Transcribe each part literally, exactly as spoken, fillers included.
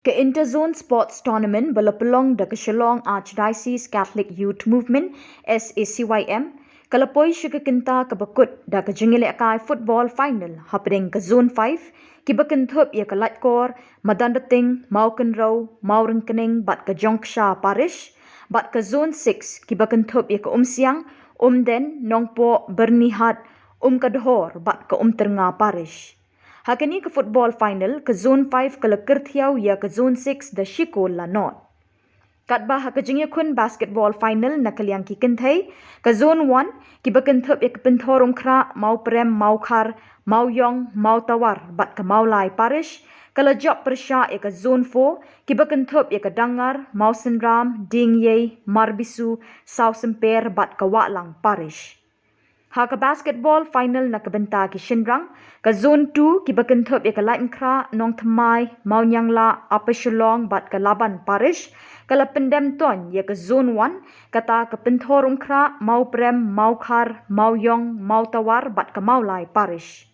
Ka Interzone Sports Tournament ba la pynlong da ka Shillong Archdiocese Catholic Youth Movement, S A C Y M, ka la poi sha ka kynta kaba kut da ka jingïalehkai football final hapdeng ka Zone five, kiba kynthup ïa ka Laitkor, Madandating, Mawkynrew, Mawryngkneng bad ka Jongksha Parish, bad ka Zone six, kiba kynthup ïa ka Umsiang, Umden, Nongpoh, Byrnihat, Umkadhor bad ka Umtyrnga Parish. Ha kane ka football final, ka Zone five ka la kyrthiaw ïa ka Zone six da shi kol la nod. Katba ha ka jingïakhun basketball final na ka liang ki kynthei, ka Zone one, kiba kynthup ïa ka Pynthorumkhrah, Mawprem, Mawkhar, Mawiong, Mawtawar bad ka Mawlai Parish, ka la jop pyrshah ïa ka Zone four, kiba kynthup ïa ka Dangar, Mawsynram, Diengiei, Marbisu, Sawsymper bad ka Wahlang Parish. Ha ka basketball final na ka bynta ki shynrang, ka Zone two, kiba kynthup ïa ka Laitumkhrah, Nongthymmai, Mawnianglah, Upper Shillong bad ka Laban Parish, ka la pyndem toiñ ïa ka Zone one, kata ka Pynthorumkhrah, Mawprem, Mawkhar, Mawiong, Mawtawar bad ka Mawlai Parish.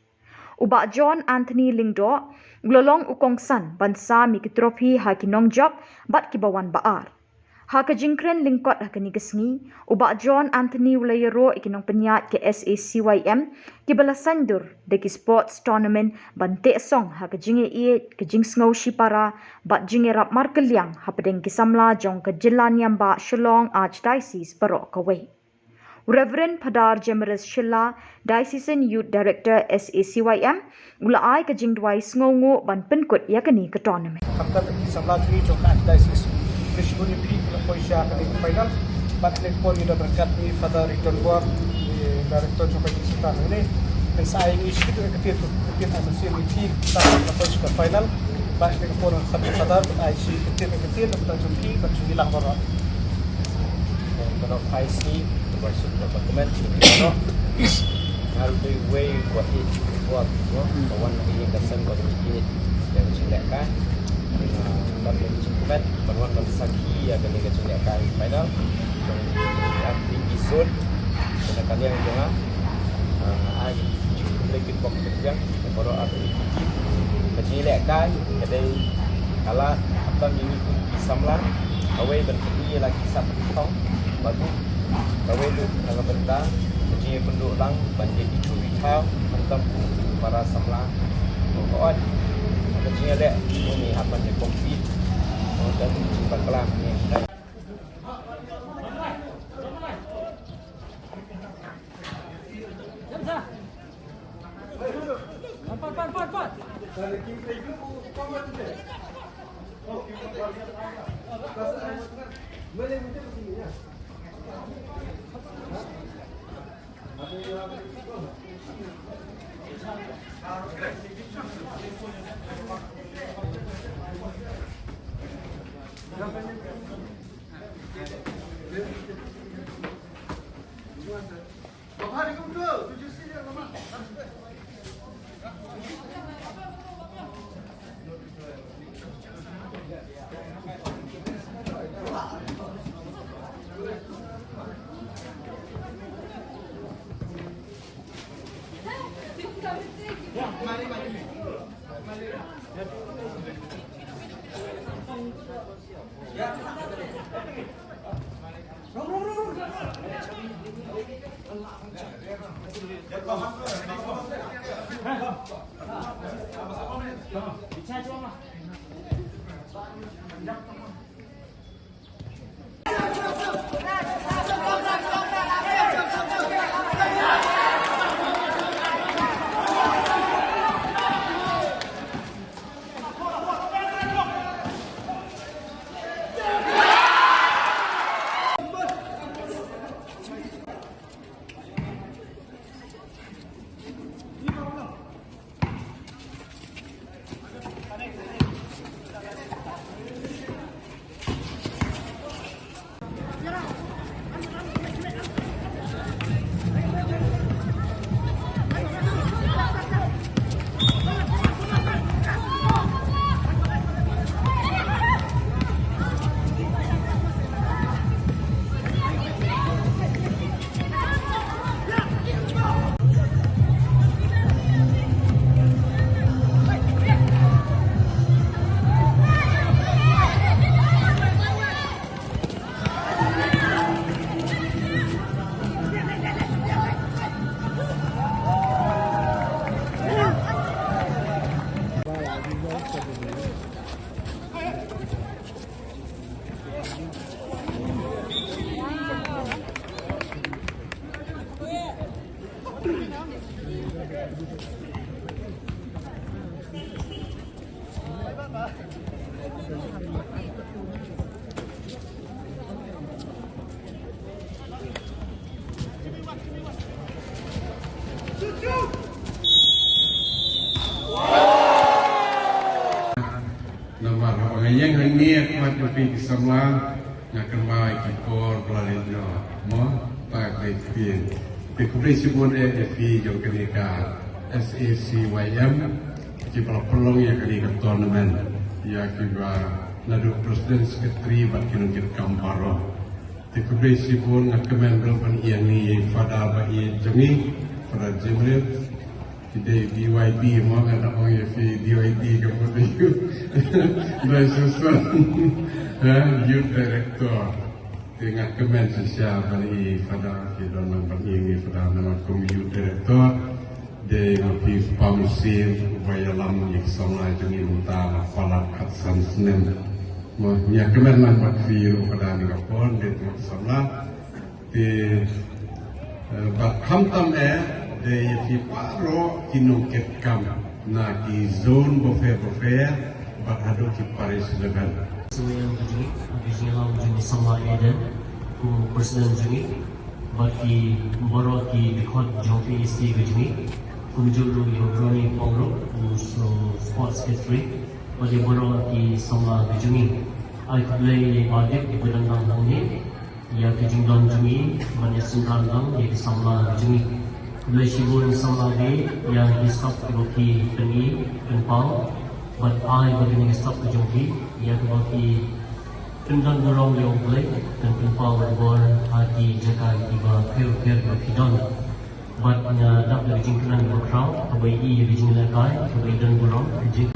U Bah John Anthony Lyngdoh u la long u kongsan ban sam ïa ki trophy ha ki nongjop bad kiba wan ba ar. Ha ka jingkren lyngkot ha kane ka sngi, u Bah John Anthony u la ïaroh ïa ki nongpynïaid ka S A C Y M, kiba la saiñdur da ki sports tournament ban teh song ha ka jingïaieit, ka jingsngew shipara bad jingïarap markylliang hapdeng ki samla jong ka jylla niam bah Shillong Archdiocese baroh kawei. U Reverend Phadar Jemrus Shylla, Diocesan Youth Director S A C Y M, u la ai ka jingduwai sngewnguh ban pynkut ïa kane ka tournament. Khamtam ki samla jong ka Archdiocese, khublei shibun ïa phi ki la poi sha kane ka final. Bad kane ka por ngi don ryngkat i Father Riton Bor, i Director jong ka Youth Centre ne. Ngan sa ai ngi shibun ka ktien, ka ktien association ïa phi, ki la poi sha ka final. Bad kane ka por ngan ai shi ka ktien, ka ktien, ka ktien jong phi bad jong ngi lang baroh. Kano phai sngi, kaba suk kaba kmen, kano. Nga ruh dei uwei uba ïeit football, no? Ba wan na ka ïing ka sem ba dei ïeit ïa ka jinglehkai. Nga dap ïa ka jingkmen ban wan ban sakhi ïa kane ka jinglehkai final. Jong ka Zone, na ka liang jong nga. Ah, nga ai ka jingkhublei kitbok kitrwiang ïa baroh artylli ki team. Ka jinglehkai ka dei ka la khamtam ïa ngi kum ki samla, kawei ban pyni ïa la ki sap ki thong, bad kawei ruh na ka bynta ka jingïakynduh lang ban ïa ki jingïathuh khamtam kum ki para samla. Ko ot ka jingïaleh kum ngi hap ban ïa compete, ko ot ka jingbakla ngi. Ïeng hangne ïa ka wat jong phi ki samla, nga kynmaw ïa ki por ba la leit noh, mo, ta ka dei ktien. Te khublei shibun eh ïa phi jong kane ka S A C Y M, kiba la pynlong ïa kane ka tournament, ïa kiba naduh president, secretary bad ki nongkitkam baroh. Te khublei shibun, nga kmen ruh ban ïeng ïa i Fada ba ïeit jong ngi, Fada Jimrit. Ki dei D Y D mo, nga da ong ïa phi D Y D ka mut dei diocesan, ha, youth director. Te nga kmen shisha ban i Fada, ki don lang ban ïeng i Fada namar kum youth director. Dei ma phi u kpa mynsiem uba ïalam ïa ki samla jong ngi mynta la palat khatsan snem. Mo, nga kmen lang bad phi ruh Fada, ni ka por dei tnga samla. Te, eh, bad khamtam eh, dei ïa phi baroh ki nongkitkam na ki zone bapher bapher bad haduh ki parish level. Sngewbha ïa ka jong ngi, ka jingïalam jong i Samla Eden, kum president jong ngi, bad ki baroh ki dkhot jong P A C ka jong ngi, kumjuh ruh ïa u Ronnie Pong ruh, u s-, sports secretary, bad ïa baroh ki samla ka jong ngi. Ai khublei ïa i Bah Dip, iba dang dang hangne, ïa ka jingdon jong ngi, ban ïa synran lang ïa ki samla ka jong ngi. Khublei shibun samla, ïa ki sap kiba phi pyni, pynpaw, bad ai ba kine ki sap ka jong phi, ïa kiba phi pyndon burom ïa U Blei, pyn pynpaw bor ha ki jaka kiba pher pher ba phi don. Bad nga dap da ka jingkren kaba khraw, kaba i ïa ka jinglehkai, kaba i don burom, ka jing-